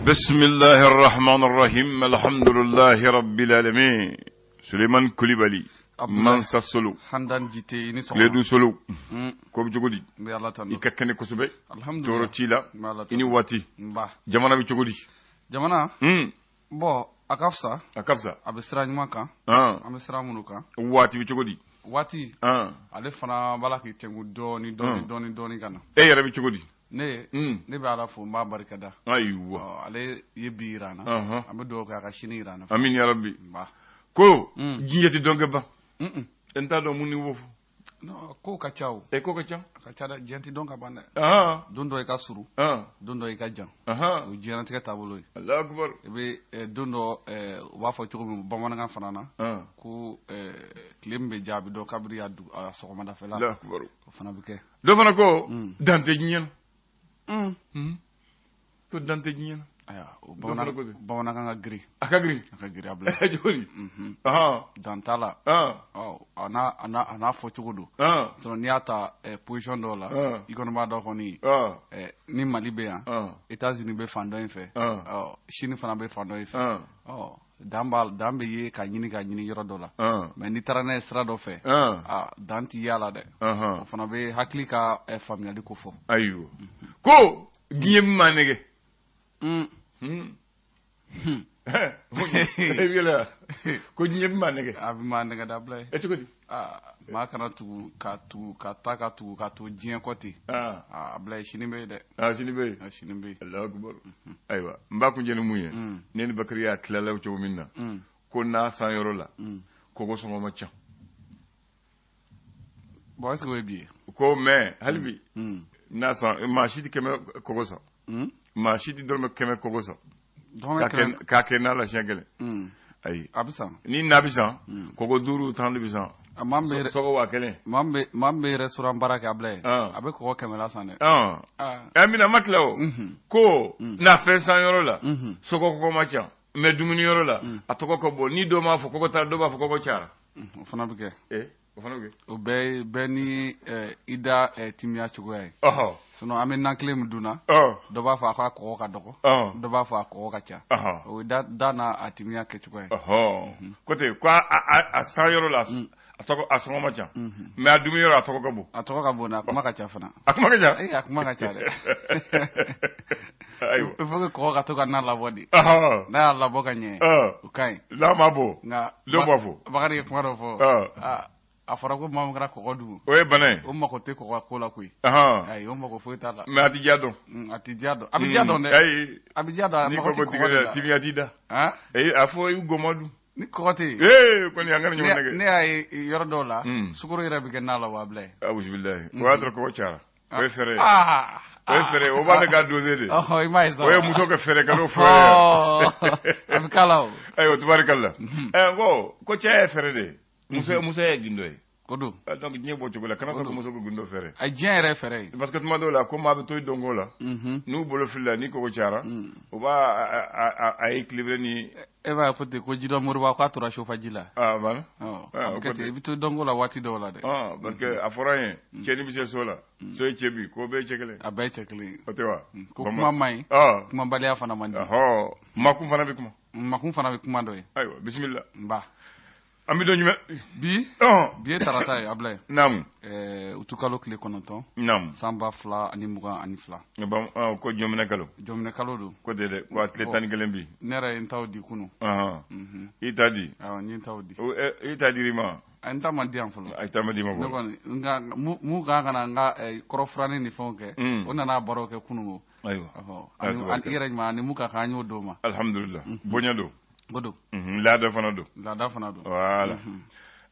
بسم الله الرحمن الرحيم الحمد لله رب العالمين Suleiman Kulibali Mansa Solo Handan Jite i ni sɔgɔma Kiledu Solo ko bɛ cogo di n bɛ Ala tanu i ka kɛnɛ kosɛbɛ alhamdulillah tɔɔrɔ t'i la n bɛ Ala i ni tanu waati nba jamana bɛ cogo di jamana bon a ka fisa a ka fisa a bɛ sira ɲuman kan an bɛ sira minnu kan waati bɛ cogo di waati ale fana b'a la k'i tɛnku dɔɔni dɔɔni dɔɔni dɔɔni ka na e yɛrɛ bɛ cogo di ne ne bɛ Ala fo n b'a barikada ayiwa ɔ ale ye bi yira an na an bɛ dugawu kɛ a ka sini yira an na amin ya rabbi nba ko diɲɛ tɛ dɔn ka ban n t'a dɔn mun ni wo fɔ non kow ka ca o e ko ka ca a ka ca dɛ diɲɛ tɛ dɔn ka ban dɛ don dɔ i ka surun don dɔ i ka jan o ye diɲɛlatigɛ taabolo ye Allahu akbar i bɛ don dɔ u b'a fɔ cogo min bamanankan fana na ko tile min bɛ diya a bɛ dɔn kabiri a sɔgɔmadafɛla Allahu akbar o fana bɛ kɛ dɔ fana ko dan tɛ diɲɛ na ko dan tɛ diɲɛ na ayiwa o bamanankan ka girin a ka girin a ka girin a bila cogo di dan t'a la ɔ a n'a a n'a fɔ cogo don sinon n'i y'a ta position dɔw la i kɔni b'a dɔn kɔni ni Mali bɛ yan États-Unis bɛ fan dɔ in fɛ ɔ Chine fana bɛ fan dɔ in fɛ ɔ dan b'a dan bɛ ye ka ɲini ka ɲini yɔrɔ dɔ la mais n'i taara n'a ye sira dɔ fɛ a dan t'i y'a la dɛ o fana bɛ hakili ka faamuyali ko fɔ ayiwa ko diɲɛ bɛ maa nɛgɛ ko diɲɛ bɛ maa nɛgɛ a bɛ maa nɛgɛ dabila ye e cogo di maa kana tugu ka tugu ka taa ka tugu ka to diɲɛ kɔ ten a bila ye sini bɛ yen dɛ sini bɛ yen sini bɛ yen Allahu akbar ayiwa n b'a kuncɛ ni mun ye ne ni Bakari y'a tilala cogo min na ko n'a san yɔrɔ la kɔgɔ sɔngɔ ma ca bon est-ce que o ye bi ye ko mais hali bi n'a san maa si tɛ 100 kɔgɔ san maa si tɛ dɔrɔmɛ 100 kɔgɔ san k'a kɛ n'a la siɲɛ kelen ayi a bɛ san ni na bɛ san kɔgɔ 5 10 de bɛ san sɔgɔ 1000 maa min bɛ restaurant baara kɛ a bila ye a bɛ kɔgɔ 100 la san dɛ ɛ mina ma tila o ko na fɛn san yɔrɔ la sɔgɔ kɔgɔ ma ca mais dumuni yɔrɔ la a tɔgɔ ka bon ni dɔ m'a fɔ kɔgɔ taara dɔ b'a fɔ kɔgɔ cayara o fana bɛ kɛ o fana bɛ kɛ o bɛɛ bɛɛ ni i da timiya cogoya ye sinon an bɛ nan kelen min dun na dɔ b'a fɔ a k'a kɔgɔ ka dɔgɔ dɔ b'a fɔ a kɔgɔ ka ca o ye da n'a a timiya kɛcogoya ye ko ten ko a san yɔrɔ la a tɔgɔ a sɔngɔ ma ca mais a dumuni yɔrɔ a tɔgɔ ka bon a tɔgɔ ka bon a kuma ka ca fana a kuma ka ca ee a kuma ka ca dɛ ayiwa il faut que kɔgɔ ka to ka na labɔ de n'a y'a labɔ ka ɲɛ o ka ɲi n'a ma bɔ nka dɔw b'a fɔ Bakari ye kuma dɔ fɔ a fɔra ko maa min kɛra kɔgɔ dun o ye bana ye o mako tɛ kɔgɔ ko la koyi ayi o mako foyi t'a la mais a tɛ diya dɔn a tɛ diya dɔn a bɛ diya dɔn dɛ ayi a bɛ diya dɔn a mako tɛ kɔgɔ de la timiya t'i da a fɔ i gɔmɔ dun ni kɔgɔ tɛ yen ee kɔni an kana ɲɔgɔn nɛgɛ ne y'a ye yɔrɔ dɔw la sukaro yɛrɛ bɛ kɛ na la wa a bila ye awuzubilayi o y'a sɔrɔ kɔgɔ cayara o ye fɛɛrɛ ye o ye fɛɛrɛ ye o b'a fɛ k'a doser de i m'a ye sa o ye muso ka fɛɛrɛ ka n'o fɔ ye a bɛ k'a la o ayiwa tubarikala ɛ n ko cɛ ye fɛɛrɛ de ye muso ye gindo ye o don donc diɲɛ bɔ cogo la kana sɔn ko muso ko gindo fɛɛrɛ a diɲɛ yɛrɛ ye fɛɛrɛ ye parce que tuma dɔw la ko maa bɛ to i dɔnko la n'u bolo filila ni kɔgɔ cayara o b'a a équilibré ni e b'a ye ko ten ko jidɔ moriba k'a tora chauffage la a banna a bɛ kɛ ten i bɛ to dɔnko la waati dɔw la dɛ parce que a fɔra n ye cɛ ni bɛ se so la so ye cɛ bi ko bɛɛ ye cɛ kelen a bɛɛ ye cɛ kelen o tɛ wa ko kuma man ɲi kumabaliya fana man di makun fana bɛ kuma makun fana bɛ kuma dɔ ye ayiwa bisimila nba an bɛ don jumɛn bi bi ye tarata ye Abulaye naamu utukalo tile 9 naamu san 2022 ko jɔnminɛ kalo jɔnminɛ kalo don ko tɛ dɛ ko a tile 11 bi ne yɛrɛ ye n taw di kunun i ta di awɔ n ye n taw di i ta dir'i ma n ta ma di yan fɔlɔ i ta ma di ma ne kɔni nka mun kan ka na n ka kɔrɔfuranni ni fɛnw kɛ o nana baaraw kɛ kunun o ayiwa i yɛrɛ ɲuman ni mun ka kan an y'o d'o ma alhamdulillah bonya don o don laada fana don laada fana don voilà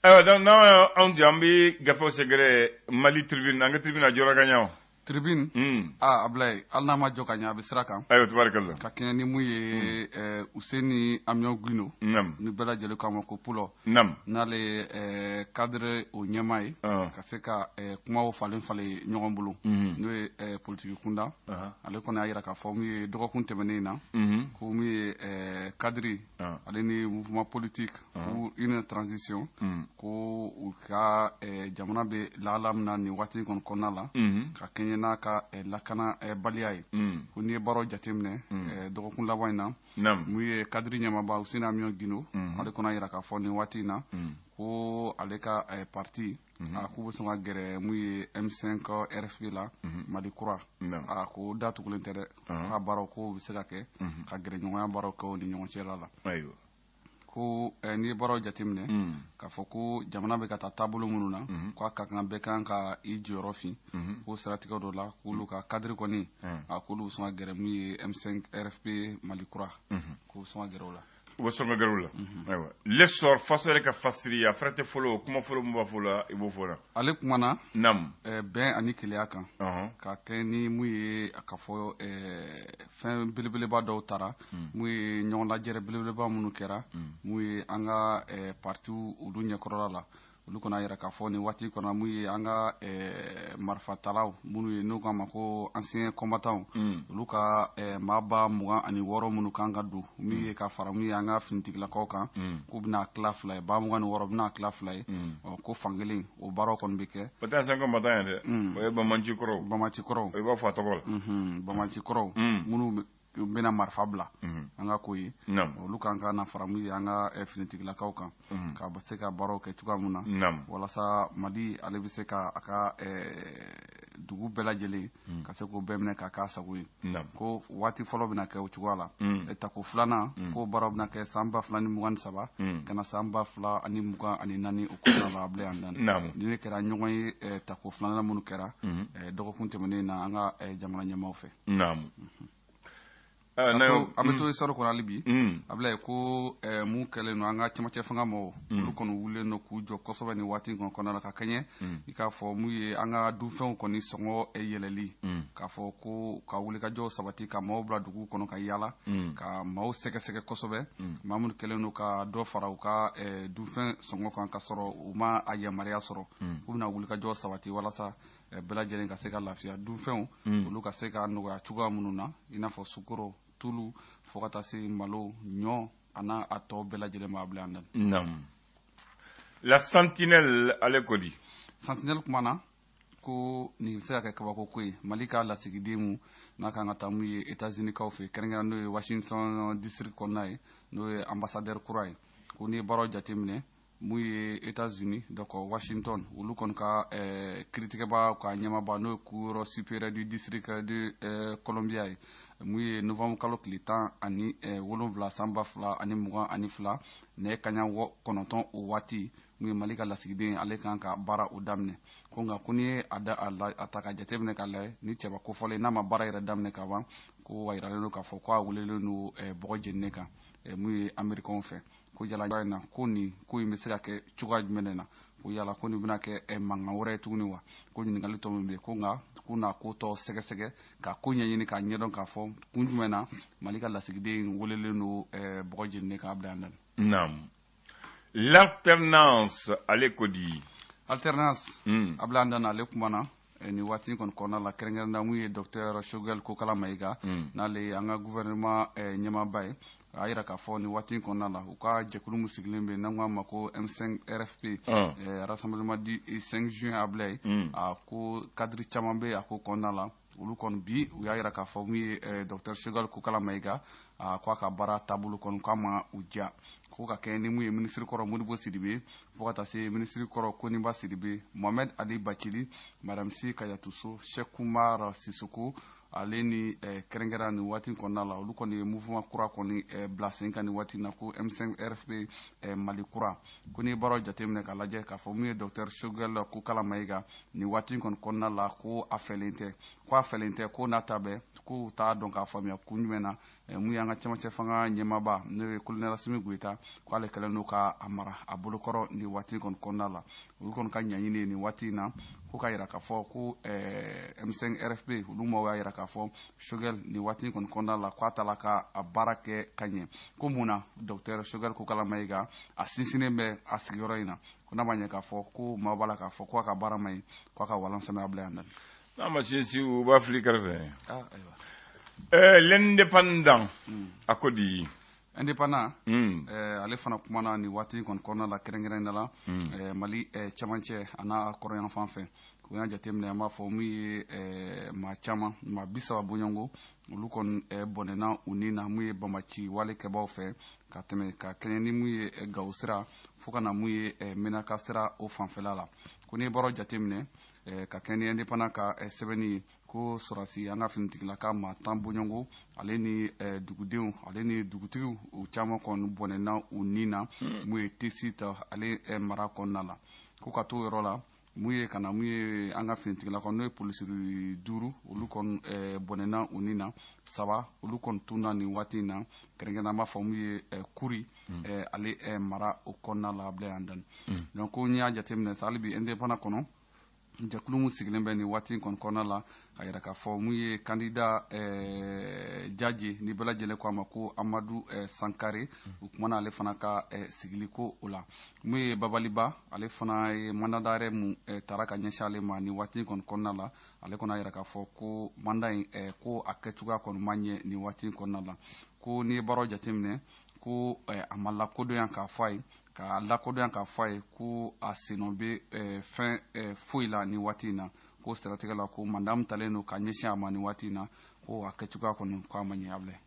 ayiwa donc n'an anw jɛ an bɛ gafew sɛgɛrɛ Mali tribune an ka tribune a jɔra ka ɲɛ wa tribune Abulaye hali n'a ma jɔ ka ɲɛ a bɛ sira kan ayiwa tubarikala ka kɛɲɛ ni mun ye Useni Amiɔn Gindo ni bɛɛ lajɛlen k'a ma ko Pulɔ n'ale ye cadre o ɲɛmaa ye ka se ka kumaw falen falen ɲɔgɔn bolo n'o ye politiki kunda ale kɔni y'a jira k'a fɔ min ye dɔgɔkun tɛmɛnen in na ko min ye cadre ale ni mouvement politique pour une transition ko u ka jamana bɛ lahala min na nin waati kɔni kɔnɔna la ka kɛɲɛ kɛɲɛ n'a ka lakana baliya ye. Ko n'i ye baaraw jateminɛ dɔgɔkun laban in na, mun ye cadre ɲɛmaaba Housseini Amion Guindo, ale kɔni y'a jira k'a fɔ nin waati in na ko ale ka parti a k'u bɛ sɔn ka gɛrɛ mun ye M5 RFP la, Mali kura. A ko da tugulen tɛ dɛ, k'a baaraw ko bɛ se ka kɛ ka gɛrɛ ɲɔgɔnya baaraw kɛ o ni ɲɔgɔn cɛla la. Ko n'i ye baaraw jateminɛ k'a fɔ ko jamana bɛ ka taa taabolo minnu na, k'a ka kan bɛɛ kan ka i jɔyɔrɔ fin. Ko siratigɛ dɔ la, k'olu ka cadre kɔni, a k'olu bɛ sɔn ka gɛrɛ mun ye M5 RFP Mali kura, k'u bɛ sɔn ka gɛrɛ o la. U bɛ sɔn ka gɛrɛ o la. Ayiwa, L'Essor, faso yɛrɛ ka fasiri, a fɛrɛ tɛ fɔlɔ, kuma fɔlɔ min b'a fɔ la, i b'o fɔ la. Ale kumana bɛn ani keleya kan, ka kɛ ni mun ye ka fɔ fɛn belebeleba dɔw taara, mun ye ɲɔgɔn lajɛrɛ belebeleba minnu kɛra, mun ye an ka partiw olu ɲɛkɔrɔla la. Olu kɔni y'a yira k'a fɔ nin waati kɔnɔ, mun ye an ka marifatalaw minnu ye n'u k'a ma ko anciens combattants, olu ka maa 26 000 minnu kan ka don, min ye ka fara mun ye an ka finitigilakaw kan, k'u bɛna tila fila ye, 26 000 bɛna tila fila ye. Ɔ, ko fankelen o baaraw kɔni bɛ kɛ. O tɛ anciens combattants ye dɛ, o ye banbaanci kɔrɔw. Banbaanci kɔrɔw. I b'a fɔ a tɔgɔ la. Banbaanci kɔrɔw minnu bɛna marifa bila, an ka ko ye olu kan ka na fara mun ye an ka finitigilakaw kan, ka se ka baaraw kɛ cogoya min na, walasa Mali ale bɛ se ka a ka dugu bɛɛ lajɛlen ka se k'o bɛɛ minɛ k'a k'a sago ye. Ko waati fɔlɔ bɛna kɛ o cogoya la. Tako filanan, k'o baaraw bɛna kɛ san 2023 ka na san 2024 o kɔnɔna la. A bila yan dan ni ne kɛra ɲɔgɔn ye tako filanan minnu kɛra dɔgɔkun tɛmɛnen na an ka jamana ɲɛmaaw fɛ. An bɛ to Essor kɔnɔ hali bi. A bila ye ko mun kɛlen don, an ka cɛmancɛ fanga mɔgɔw, olu kɔni wulilen don k'u jɔ kosɛbɛ nin waati in kɔnɔna la, ka kɛɲɛ i k'a fɔ mun ye an ka dunfɛnw kɔni sɔngɔ yɛlɛli, k'a fɔ ko ka wulikajɔw sabati, ka maaw bila dugu kɔnɔ ka yala ka maaw sɛgɛsɛgɛ kosɛbɛ, maa minnu kɛlen don ka dɔ fara u ka dunfɛn sɔngɔ kan ka sɔrɔ u ma a yamaruya sɔrɔ. U bɛna wulikajɔw sabati walasa bɛɛ lajɛlen ka se ka lafiya, dunfɛnw olu ka se ka nɔgɔya cogoya minnu na, i n'a fɔ sukaro, tulu, fo ka taa se malo, ɲɔ, a n'a a tɔ bɛɛ lajɛlen ma. A bila yan. Naam. La Sentinelle, ale ko di? Sentinelle kumana ko nin bɛ se ka kɛ kabako ko ye. Mali ka lasigiden mu n'a kan ka taa mun ye États-Unis kaw fɛ, kɛrɛnkɛrɛn n'o ye Washington district kɔnɔna ye, n'o ye ambassadeur kura ye, ko n'i ye baaraw jateminɛ, mun ye États-Unis, donc Washington, olu kɔni ka kiiritigɛba ka ɲɛmaaba, n'o ye cour supérieure du district de Columbia ye, mun ye novembre kalo tile 17 san 2022, nɛgɛ kaɲa 9 o waati, mun ye Mali ka lasigiden, ale kan ka baara o daminɛ. Ko nka ko n'i ye a da a ta ka jateminɛ k'a lajɛ, ni cɛba kofɔlen n'a ma baara yɛrɛ daminɛ ka ban, ko a yiralen don k'a fɔ ko a welelen don bɔgɔ jeninen kan, mun ye Américains fɛ. Ko yala in na, ko nin ko in bɛ se ka kɛ cogoya jumɛn na? Ko yala ko nin bɛna kɛ mankan wɛrɛ ye tuguni wa? Ko ɲininkali tɔ min bɛ yen, ko nka k'u n'a ko tɔ sɛgɛsɛgɛ ka ko ɲɛɲini k'a ɲɛdɔn k'a fɔ kun jumɛn na Mali ka lasigiden welelen don bɔgɔ jeninen k'a bila yan. Naam. L'Alternance, ale ko di? Alternance, a bila an ale kumana nin waati kɔni kɔnɔna la, kɛrɛnkɛrɛnnenya mun ye docteur Choguel Kokalla Maïga, n'ale ye an ka gouvernement ɲɛmaaba ye. A yira k'a fɔ nin waati kɔnɔna la, u ka jɛkulu min sigilen bɛ n'an k'a ma ko M5 RFP, Rassemblement du 5 juin, a bila ye a ko cadre caman bɛ a ko kɔnɔna la. Olu kɔni bi u y'a yira k'a fɔ mun ye docteur Choguel Kokalla Maïga, a ko a ka baara taabolo kɔni k'a ma u diya. Ko ka kɛ ni mun ye minisiri kɔrɔ Modibo Sidibe, fo ka taa se minisiri kɔrɔ Koniba Sidibe, Mohamed Ali Bathily, Madame Sy Kadiatou Sow, Cheikh Oumar Sissoko, ale ni kɛrɛnkɛrɛn nin waati kɔnɔna la, olu kɔni ye mouvement kura kɔni bila sen kan nin waati na, ko M5 RFP Mali kura. Ko n'i ye baaraw jateminɛ k'a lajɛ k'a fɔ mun ye docteur Choguel Kokalla Maïga, nin waati kɔni kɔnɔna la, ko a fɛlen tɛ, ko a fɛlen tɛ, ko n'a ta bɛɛ k'u t'a dɔn k'a faamuya kun jumɛn na mun y'an ka cɛmancɛ fanga ɲɛmaaba, n'o ye colonel Assimi Goïta, k'ale kɛlen don ka a mara a bolokɔrɔ nin waati kɔni kɔnɔna la. Olu kɔni ka ɲɛɲini ye nin waati in na ko k'a yira k'a fɔ ko M5 RFP olu maaw y'a yira k'a fɔ Choguel nin waati kɔni kɔnɔna la, k'a taala ka a baara kɛ ka ɲɛ. Ko mun na docteur Choguel Kokalla Maïga a sinsinnen bɛ a sigiyɔrɔ in na? Ko n'a ma ɲɛ k'a fɔ ko maaw b'a la k'a fɔ ko a ka baara man ɲi, k'a ka walan sɛmɛ a bila yan. N'a ma sinsin, u b'a fili kɛrɛfɛ. L'Indépendant, a ko di? Indépendant ale fana kumana nin waati kɔni kɔnɔna la, kɛrɛnkɛrɛnnenya la Mali cɛmancɛ a n'a kɔrɔyan fan fɛ. O y'a jateminɛ, an b'a fɔ min ye maa caman, maa 30 bɔɲɔgɔnko, olu kɔni bɔnɛna u ni na mun ye bamaci wale kɛbaw fɛ ka tɛmɛ ka kɛɲɛ ni mun ye Gawo sira fo ka na mun ye Menaka sira o fanfɛla la. Ko n'i ye baaraw jateminɛ ka kɛɲɛ ni Indépendant ka sɛbɛnni ye, ko sɔrɔsi an ka finitigilaka maa 10 bɔɲɔgɔnko, ale ni dugudenw, ale ni dugutigiw, u caman kɔni bɔnɛna u ni na mun ye Tessit ale mara kɔnɔna la. Ko ka t'o yɔrɔ la mun ye ka na mun ye an ka finitigilakaw, n'o ye polisi 5, olu kɔni bɔnɛna u ni na, 3 olu kɔni tunna nin waati in na, kɛrɛnkɛrɛnnenya an b'a fɔ mun ye Kuri ale mara o kɔnɔna la. Abulayi Andani, donc ko n'i y'a jateminɛ sa, hali bi Indépendant kɔnɔ, jɛkulu mun sigilen bɛ nin waati in kɔni kɔnɔna la ka yira k'a fɔ mun ye candidat Jaji ni bɛɛ lajɛlen ko a ma ko Amadu Sankare, u kumana ale fana ka sigili ko o la. Mun ye Babaliba, ale fana ye mandat d'arrêt mun tara ka ɲɛsin ale ma nin waati in kɔni kɔnɔna la, ale kɔni y'a yira k'a fɔ ko mandat in ko a kɛcogoya kɔni ma ɲɛ nin waati in kɔnɔna la. Ko n'i ye baaraw jateminɛ, ko a ma lakodɔn yan k'a fɔ a ye, k'a lakodɔn k'a fɔ a ye ko a sennɔ bɛ fɛn foyi la nin waati in na. Ko siratigɛ la, ko mandat min talen don ka ɲɛsin a ma nin waati in na, ko a kɛcogoya kɔni ko a ma ɲɛ, Abulayi.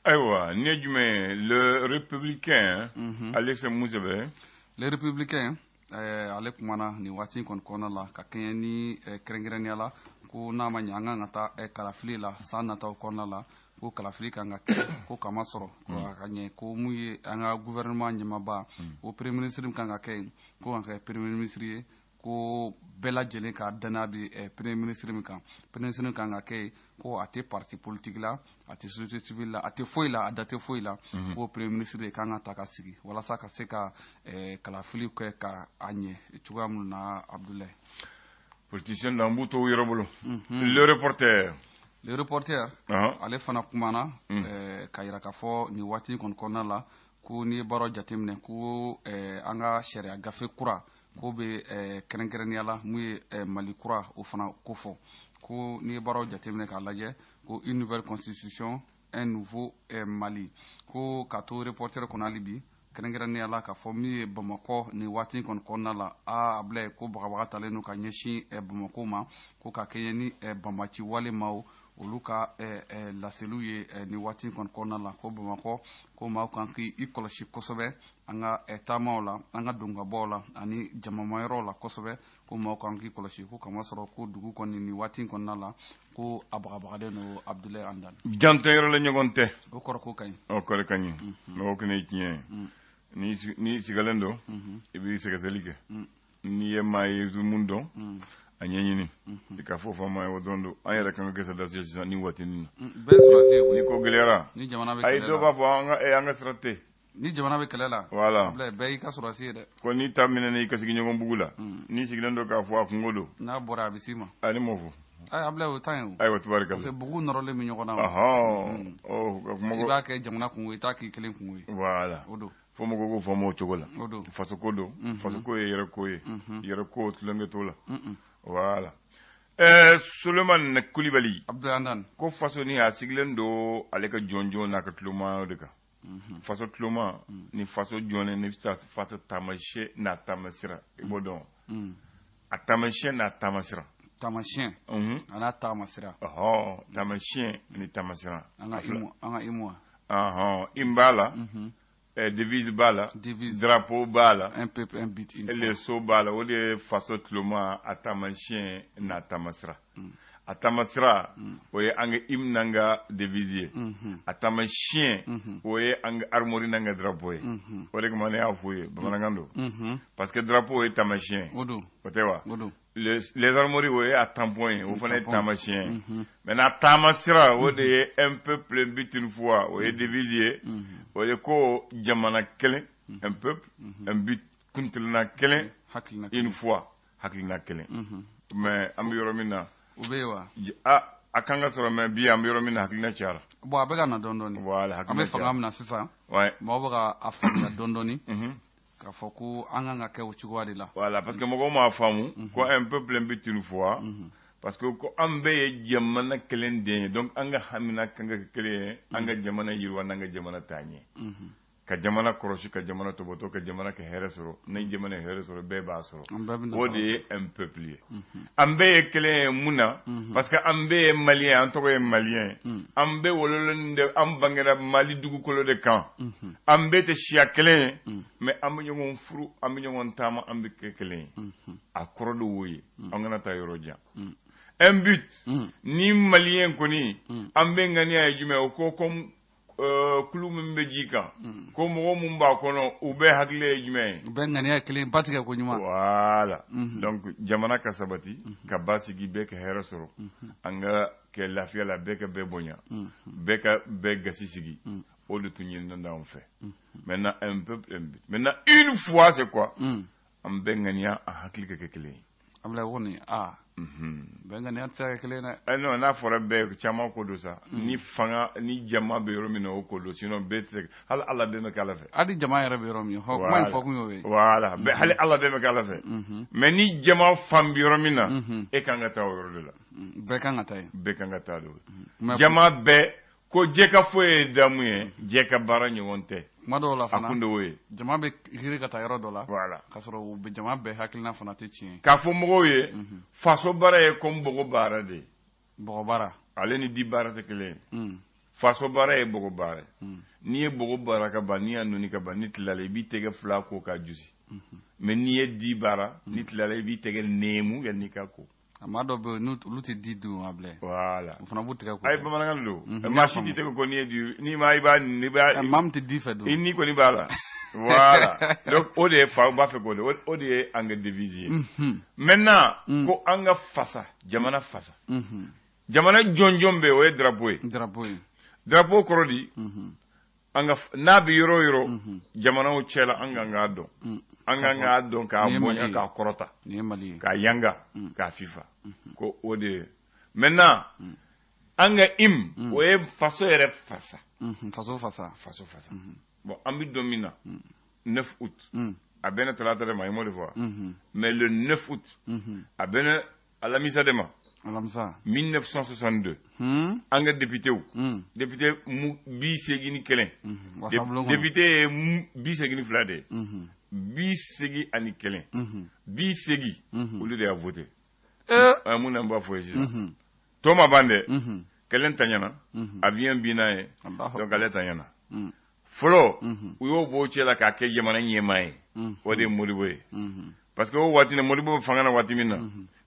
Ayiwa, nin ye jumɛn ye? Le Républicain, ale fɛ mun sɛbɛn? Le Républicain ale kumana nin waati in kɔni kɔnɔna la ka kɛɲɛ ni kɛrɛnkɛrɛnnenya la ko n'a ma ɲɛ an kan ka taa kalafili la san nataw kɔnɔna la, ko kalafili kan ka kɛ, ko kama sɔrɔ ko a ka ɲɛ, ko mun ye an ka gouvernement ɲɛmaaba, ko premier ministre min kan ka kɛ yen, ko kan ka kɛ premier ministre ye, ko bɛɛ lajɛlen ka danaya bɛ premier ministre min kan, premier ministre min kan ka kɛ yen, ko a tɛ parti politique la, a tɛ société civile la, a tɛ foyi la, a da tɛ foyi la, ko premier ministre de kan ka ta ka sigi walasa ka se ka kalafili kɛ ka a ɲɛ cogoya min na, Abdoulaye. Politicien dan b'u to u yɛrɛ bolo. Le Reporter. Le Reporter ale fana kumana ka yira k'a fɔ nin waati kɔni kɔnɔna la, ko n'i ye baaraw jateminɛ, ko an ka sariya gafe kura ko bɛ kɛrɛnkɛrɛnnenya la mun ye Mali kura o fana kofɔ. Ko n'i ye baaraw jateminɛ k'a lajɛ, ko une nouvelle constitution, un nouveau Mali. Ko ka to Reporter kɔnɔ hali bi, kɛrɛnkɛrɛnnenya la k'a fɔ min ye Bamakɔ nin waati kɔni kɔnɔna la, a Abulayi, ko bagabaga talen don ka ɲɛsin Bamakɔ ma, ko ka kɛɲɛ ni banbaci wale maaw olu ka laseliw ye nin waati kɔni kɔnɔna la, ko Bamakɔ ko maaw kan k'i kɔlɔsi kosɛbɛ an ka taamaw la, an ka donkabɔw la ani jamamayɔrɔw la kosɛbɛ, ko maaw kan k'i kɔlɔsi, ko kamasɔrɔ ko dugu kɔni nin waati kɔnɔna la ko a bagabagalen don, Abdoulaye Andani. Jan tɛ yɔrɔ la ɲɔgɔn tɛ. O kɔrɔ ko ka ɲi. O kɔrɔ ka ɲi, o kɔni ye tiɲɛ ye. N'i sigalen don, i b'i sɛgɛsɛgɛli kɛ. N'i ye maa ye mun dɔn, a ɲɛɲini i ka fɔ faama ye, o dɔrɔn don. An yɛrɛ kan ka kɛ sɔrɔdasi sisan ni waati nin na. Bɛɛ sɔrɔdasi ye koyi. Ni ko gɛlɛyara. Ni jamana bɛ kɛlɛ la. Ayi, dɔw b'a fɔ an ka sira tɛ. Ni jamana bɛ kɛlɛ la. Voilà. Bɛɛ y'i ka sɔrɔdasi ye dɛ. Ko n'i ta minɛ i ka sigiɲɔgɔn bugu la. N'i sigilen don k'a fɔ a kungo don. N'a bɔra a bɛ s'i ma. A ni m'o fɔ. Ayi Abulayi, o ta ɲi o. Ayiwa, tubaarikala. Parce que bugu nɔrɔlen bɛ ɲɔgɔn na. Ɔhɔn. Ɔ ka kuma I b'a kɛ jamana kungo ye, i t'a k'i kelen kungo ye. Voilà. O don. Fo mɔgɔw k'o faamu o cogo la. O don. Faso ko don. Faso ko ye yɛrɛ ko ye. Yɛrɛ ko tulonkɛ t'o la. Voilà. Sulemani Kulibali. Abdoulaye Andani. Ko faso ni a sigilen don ale ka jɔnjɔn n'a ka tuloma de kan. Faso tuloma ni faso jɔnnen ni faso taamasiyɛn n'a taamasira, i b'o dɔn. A taamasiyɛn n'a taamasira. Taamasiyɛn a n'a taamasira. Ɔhɔn, taamasiyɛn ni taamasira. An ka hymne, an ka hymne. Ɔhɔn, hymne b'a la. Devise b'a la. Devise. Drapeau b'a la. Un peuple, un but, une foi. Le sceau b'a la. O de ye faso tuloma a taamasiyɛn n'a taamasira. A taamasira, o ye an ka hymne n'an ka devise ye. A taamasiyɛn, o ye an ka armoirie n'an ka drapeau ye. O de kama ne y'a f'u ye bamanankan don. Parce que drapeau ye taamasiyɛn. O don. O tɛ wa? O don. Les armoiries, o ye a tampon ye, o fana ye taamasiyɛn ye. Maintenant taamasira, o de ye un peuple, un but, une foi, o ye devise ye. O ye ko jamana kelen, un peuple, un but, kuntilenna kelen, une foi, hakilina kelen. Mais an bɛ yɔrɔ min na. O bɛ yen wa? A kan ka sɔrɔ, mais bi an bɛ yɔrɔ min na, hakilina cayara. Bon, a bɛ ka na dɔɔni dɔɔni. Voilà, hakilina. An bɛ fanga min na sisan. Mɔgɔw bɛ ka a faamuya dɔɔni dɔɔni. K'a fɔ ko an kan ka kɛ o cogoya de la. Voilà, parce que mɔgɔw m'a faamu ko un peuple, un but, une foi. Parce que ko an bɛɛ ye jamana kelen den ye, donc an ka hamina kan ka kɛ kelen ye, an ka jamana yiriwa n'an ka jamana taa ɲɛ, ka jamana kɔlɔsi, ka jamana tɔbɔtɔ, ka jamana kɛ hɛrɛ sɔrɔ. Ni jamana ye hɛrɛ sɔrɔ, bɛɛ b'a sɔrɔ. O de ye un peuple ye. An bɛɛ ye kelen ye mun na? Parce que an bɛɛ ye Malien, an tɔgɔ ye Malien ye, an bɛɛ wololen de, an bangera Mali dugukolo de kan. An bɛɛ tɛ siya kelen ye, mais an bɛ ɲɔgɔn furu, an bɛ ɲɔgɔn taama, an bɛ kɛ kelen ye. A kɔrɔ de y'o ye. An kana taa yɔrɔ jan. Un but, ni Malien kɔni, an bɛɛ ŋaniya ye jumɛn? O ko comme kulu min bɛ ji kan, ko mɔgɔ mun b'a kɔnɔ, u bɛɛ hakili ye jumɛn ye? U bɛɛ ŋaniya kelen, ba tigɛ ko ɲuman. Voilà. Donc jamana ka sabati, ka basigi, bɛɛ ka hɛrɛ sɔrɔ, an ka kɛ lafiya la, bɛɛ ka bɛɛ bonya, bɛɛ ka bɛɛ gasi sigi, o de tun ɲininen anw fɛ. Maintenant, un peuple, un but. Maintenant, une foi, c'est quoi? An bɛɛ ŋaniya, an hakili ka kɛ kelen ye. Abulayi kɔni, aa, bɛɛ ŋaniya tɛ se ka kɛ kelen dɛ. Eh non, n'a fɔra bɛɛ, caman ko don sa. Ni fanga ni jama bɛ yɔrɔ min na, o ko don. Sinon bɛɛ tɛ se. Hali Ala bɛɛ bɛ kɛ Ala fɛ. Hali jama yɛrɛ bɛ yɔrɔ min, hɔ, kuma in fɔ kun y'o ye. Voilà, hali Ala bɛɛ bɛ kɛ Ala fɛ. Mais ni jama fan bɛ yɔrɔ min na, e kan ka taa o yɔrɔ de la. Bɛɛ kan ka taa yen. Bɛɛ kan ka taa o. Jama bɛɛ ko jɛ ka foyi ye damu ye, jɛ ka baara ɲɔgɔn tɛ. Kuma dɔw la fana, a kun de y'o ye. Jama bɛ girin ka taa yɔrɔ dɔ la. Voilà. K'a sɔrɔ u bɛ jama bɛɛ hakilina fana tɛ tiɲɛ ye. K'a fɔ mɔgɔw ye, faso baara ye comme bɔgɔ baara de ye. Bɔgɔ baara. Ale ni di baara tɛ kelen ye. Faso baara ye bɔgɔ baara ye. N'i ye bɔgɔ baara ka ban, n'i y'a nɔni ka ban, ni tilala, i b'i tɛgɛ fila ko k'a jusi. Mais n'i ye di baara, ni tilala, i b'i tɛgɛ nɛɛmu yanni k'a ko. A maa dɔw bɛ yen, olu tɛ di dun a bilen. Voilà. O fana b'u tɛgɛ ko. Ayi, bamanankan don. Maa si t'i tɛgɛ ko n'i ye di, n'i ma, i b'a n'i b'a. Maa min tɛ di fɛ dun. I ni kɔni b'a la. Voilà. Donc o de ye fa, n b'a fɛ k'o de, o de ye an ka devise ye. Maintenant, ko an ka fasa, jamana fasa. Jamana jɔnjɔn bɛ yen, o ye drapeau ye. Drapeau ye. Drapeau kɔrɔ di? An ka n'a bɛ yɔrɔ o yɔrɔ jamanaw cɛ la, an kan k'a dɔn. An kan k'a dɔn, k'a bonya, k'a kɔrɔta. Nin ye Mali ye. K'a yanga, k'a fifa. Ko o de ye. Maintenant, an ka hymne, o ye faso yɛrɛ fasa. Faso fasa. Faso fasa. Bon, an bɛ don min na, 9 août. A bɛnna talata de ma, i m'o de fɔ wa? Mais le 9 août, a bɛnna alamisa de ma. Alamisa. 1962. An ka députéw. Député mu 81. Député ye 82 de ye. 81. 80, olu de y'a voté. Mun na n b'a fɔ ye sisan? Tɔ ma ban dɛ. Kelen taɲana. Avion binna ye. Donc ale taɲana. Fɔlɔ, u y'o bɔ o cɛ la k'a kɛ jamana ɲɛmaa ye. O de ye Modibo ye. Parce que o waati ni Modibo bɛ fanga na waati min na,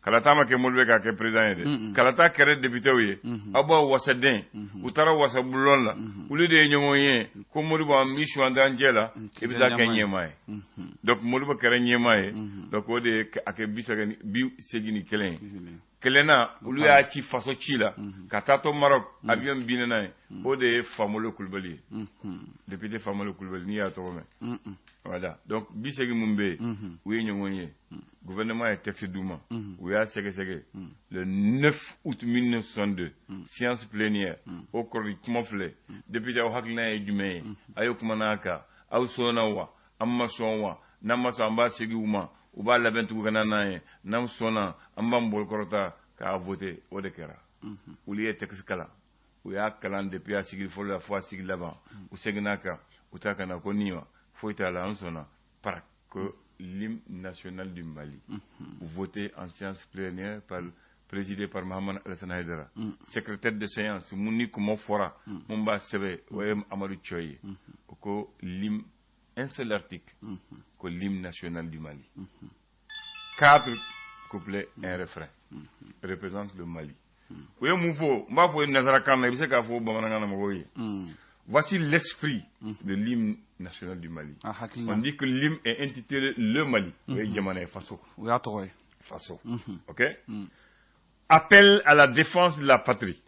kalata ma kɛ Modibo k'a kɛ président ye dɛ. Kalata kɛra députéw ye. Aw b'aw wasaden. U taara wasabulon la. Olu de ye ɲɔgɔn ye. Ko Modibo, an b'i suganti an cɛ la, i bɛ taa kɛ ɲɛmaa ye. Donc Modibo kɛra ɲɛmaa ye. Donc o de ye a kɛ 81 ye. Kelen na, olu y'a ci faso ci la ka taa to Maroc, avion binna n'a ye. O de ye Famolo Kulubali ye. Député Famolo Kulubali, n'i y'a tɔgɔ mɛn. Voilà. Donc 80 mun bɛ yen, u ye ɲɔgɔn ye. Gouvernement ye texte d'u ma. U y'a sɛgɛsɛgɛ. Le 9 août 1962, séance plénière, o kɔrɔ kuma filɛ. Député, aw hakilina ye jumɛn ye? A ye kuma n'a kan. Aw sɔnna wa? An ma sɔn wa? N'an ma sɔn, an b'a segin u ma. U b'a labɛn tugun ka na n'a ye. N'an sɔnna, an b'an bolokɔrɔta k'a voter. O de kɛra. Olu ye texte kalan. U y'a kalan depuis a sigi fɔlɔ la fo a sigi laban. U seginna kan. U ta ka na ko nin wa foyi t'a la, an sɔnna. Par que l'hymne national du Mali, voté en séance plénière par présidé par Mahamane Alassane Haïdara. Secrétaire de séance, mun ni kuma fɔra, mun b'a sɛbɛn, o ye Amadou Thioye ye. O ko l'hymne, un seul article, que l'hymne national du Mali. Quatre couplets, un refrain, représente le Mali. U ye mun fɔ? N b'a fɔ nansarakan na, i bɛ se k'a fɔ bamanankan na mɔgɔw ye. Voici l'esprit de l'hymne national du Mali. On dit que l'hymne est intitulé Le Mali. O ye jamana ye, faso. O y'a tɔgɔ ye. Faso. Ok? Appel à la défense de la patrie,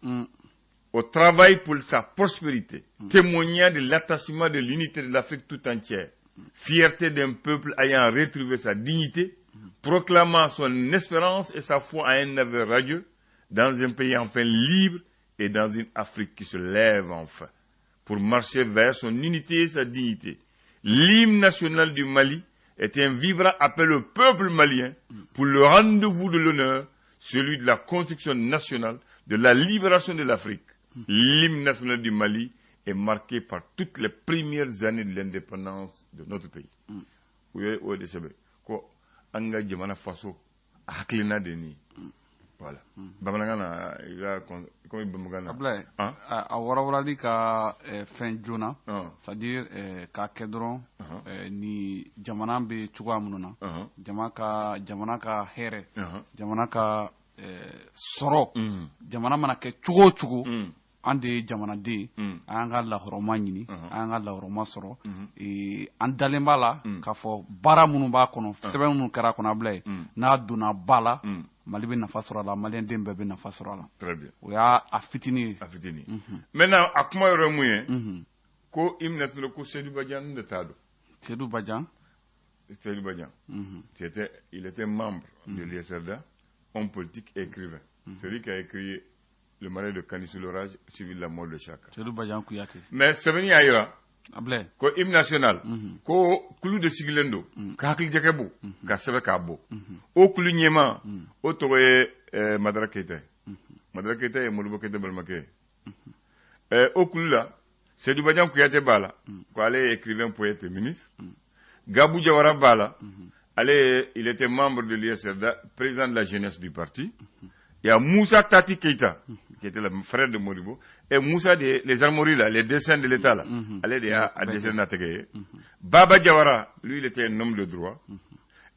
au travail pour sa prospérité, témoignant de l'attachement de l'unité de l'Afrique tout entière, fierté d'un peuple ayant retrouvé sa dignité, proclamant son espérance et sa foi à un avenir radieux, dans un pays enfin libre et dans une Afrique qui se lève enfin, pour marcher vers son unité et sa dignité. L'hymne national du Mali est un vibrant appel au peuple malien pour le rendez-vous de l'honneur, celui de la construction nationale, de la libération de l'Afrique. L'hymne national du Mali est marqué par toutes les premières années de l'indépendance de notre pays. U ye o de sɛbɛn ko an ka jamana faso a hakilina de nin ye. Voilà, bamanankan na, i ka komi bamanankan na. Ablaye, a warawalali ka fɛn joona, c'est à dire k'a kɛ dɔrɔn ni jamana bɛ cogoya minnu na, jamana ka hɛrɛ, jamana ka sɔrɔ, jamana mana kɛ cogo o cogo, an de ye jamanaden, an y'an ka lahɔrɔma ɲini, an y'an ka lahɔrɔma sɔrɔ. An dalen b'a la k'a fɔ baara minnu b'a kɔnɔ, sɛbɛn minnu kɛra a kɔnɔ, Ablaye, n'a donna ba la, Mali bɛ nafa sɔrɔ a la, maliyɛnden bɛɛ bɛ nafa sɔrɔ a la. Très bien. O y'a a fitinin ye. A fitinin. Maintenant, a kuma yɔrɔ ye mun ye? Ko hymne national, ko Seydou Badian de t'a don. Seydou Badian. Seydou Badian, il était membre de l'USRDA, homme politique et écrivain, celui qui a écrit Le mariage de Kani sous l'orage suivi de la mort de Chaka. Seydou Badian Kouyaté. Mais sɛbɛnni y'a jira Ablaye. ko hymne national, ko kulu de sigilen don ka hakili jagabɔ ka sɛbɛn k'a bɔ. O kulu ɲɛmaa, o tɔgɔ ye Madara Keyita ye. Madara Keyita ye Modibo Keyita balimakɛ ye. O kulu la, Seydou Badian Kouyaté b'a la, ko ale ye écrivain, poète et ministre. Gabou Diawara b'a la, ale, il était membre de l'USRDA, président de la jeunesse du parti. Il y a Moussa Tati Keita, qui était le frère de Modibo, et Moussa, les armoiries là, les dessins de l'État là, ale de y'a dessin n'a tɛgɛ ye. Baba Diawara, lui, il était un homme de droit.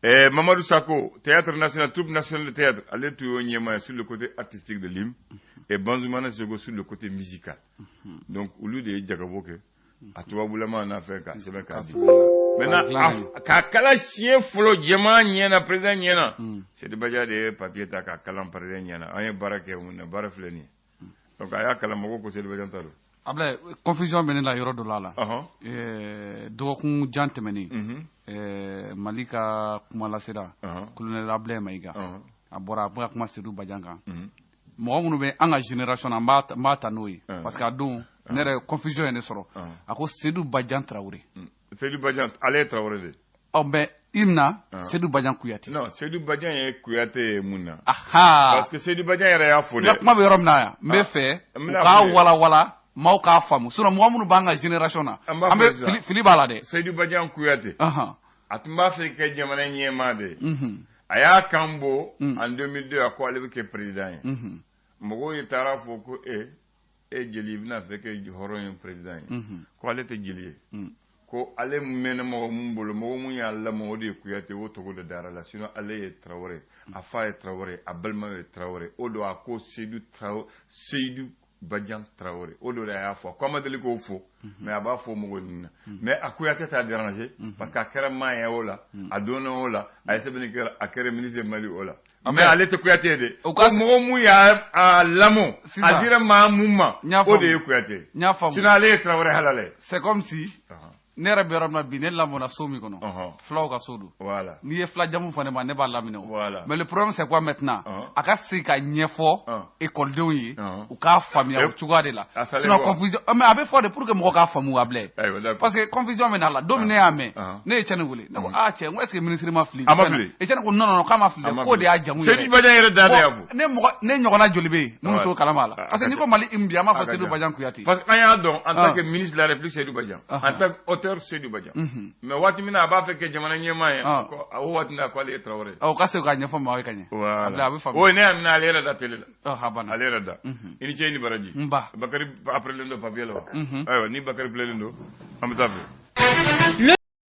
Et Mamadou Sako, théâtre national, troupe nationale de théâtre, ale tun y'o ɲɛmaa sur le côté artistique de l'hymne, et Banzoumana Sego sur le côté musical. Donc, olu de ye jagabɔ kɛ, a tubabulama n'a fɛn k'a sɛbɛn k'a di. Maintenant, k'a kala siɲɛ fɔlɔ jama ɲɛna, président ɲɛna, Seydou Badian de ye papier ta k'a kalan président ɲɛna. An ye baara kɛ mun na, baara filɛ nin ye. Donc a y'a kalan, mɔgɔw ko Seydou Badian ta don. Ablaye, confusion bɛ ne la yɔrɔ dɔ la la. Dɔgɔkun jan tɛmɛnen, Mali ka kumalasela, colonel Ablaye Mayiga, a bɔra, a bɛ ka kuma Seydou Badian kan. Mɔgɔ minnu bɛ an ka génération na, n b'a ta n'o ye, parce que a don ne yɛrɛ confusion ye ne sɔrɔ. A ko Seydou Badian Traoré. Seydou Badian, ale ye Traoré de ye. Ɔ, mais hymne na, Seydou Badian Kouyaté. Non, Seydou Badian ye Kouyaté ye mun na? Aha. Parce que Seydou Badian yɛrɛ y'a fɔ dɛ. N ka kuma bɛ yɔrɔ min na yan, n bɛ fɛ u k'a walawala, maaw k'a faamu, sinon mɔgɔ minnu b'an ka génération na, an bɛ fili, fili b'a la dɛ. Seydou Badian Kouyaté. A tun b'a fɛ ka kɛ jamana ɲɛmaa de ye. A y'a kan bɔ en 2002, a ko ale bɛ kɛ président ye. Mɔgɔw ye taara fɔ ko e jeli, i bɛna fɛ kɛ hɔrɔn ye président ye? Ko ale tɛ jeli ye. Ko ale mɛnna mɔgɔ mun bolo, mɔgɔ mun y'a lamɔ, o de ye Kuyate, o tɔgɔ de dara la. Sinon ale ye Tarawele, a fa ye Tarawele, a balima ye Tarawele. O don a ko Seydou Tarawele, Seydou Badian Tarawele, o don a y'a fɔ ko a ma deli k'o fɔ, mais a b'a fɔ mɔgɔ ninnu na. Mais a Kuyate t'a déranger, parce que a kɛra maa ye o la, a donna o la, a ye sɛbɛnni kɛ, a kɛra ministre Mali o la. Mais ale tɛ Kuyate ye dɛ. Ko mɔgɔ mun y'a lamɔ, a dira maa mun ma, o de ye Kuyate ye. N y'a faamu. Sinon ale ye Tarawele halala ye. C'est comme si ne yɛrɛ bɛ yɔrɔ min na bi, ne lamɔna so min kɔnɔ, fulaw ka so don. N'i ye fila jamu fɔ ne ma, ne b'a laminɛ o. Mais le problème, c'est quoi maintenant? A ka segin ka ɲɛfɔ ekɔlidenw ye, u k'a faamuya o cogoya de la. Sinon confusion, mais a bɛ fɔ de pour que mɔgɔ k'a faamu, Ablaye, parce que confusion bɛ na la. Don min ne y'a mɛn, ne ye Cɛni wele, ne ko: aa cɛ, n ko est ce que ministre ma fili? A ma fili. Et Cɛni ko: non, non, non, k'a ma fili dɛ, k'o de y'a jamu yɛrɛ. Seydou Badian yɛrɛ da de y'a fɔ. Ne mɔgɔ ne ɲɔgɔnna joli bɛ yen minnu t'o kalama la? Parce que n'i ko Mali hymne bi, an b'a fɔ Seydou Badian Kuyate. Parce que an y'a dɔn en tant que ministre de la République Seydou Badian, en tant que auteur Seydou Badian. Mais waati min na a b'a fɛ kɛ jamana ɲɛmaa ye, o waati na ko ale ye Tarawele ye. O ka segin k'a ɲɛfɔ maaw ye ka ɲɛ. Voilà. A bɛ faamu. O ne y'a minɛ ale yɛrɛ da télé la. A banna. Ale yɛrɛ da. I ni ce, i ni baraji. N ba. Bakari appeler don papier la wa? Ayiwa, ni Bakari appelé don, an bɛ taa fɛ.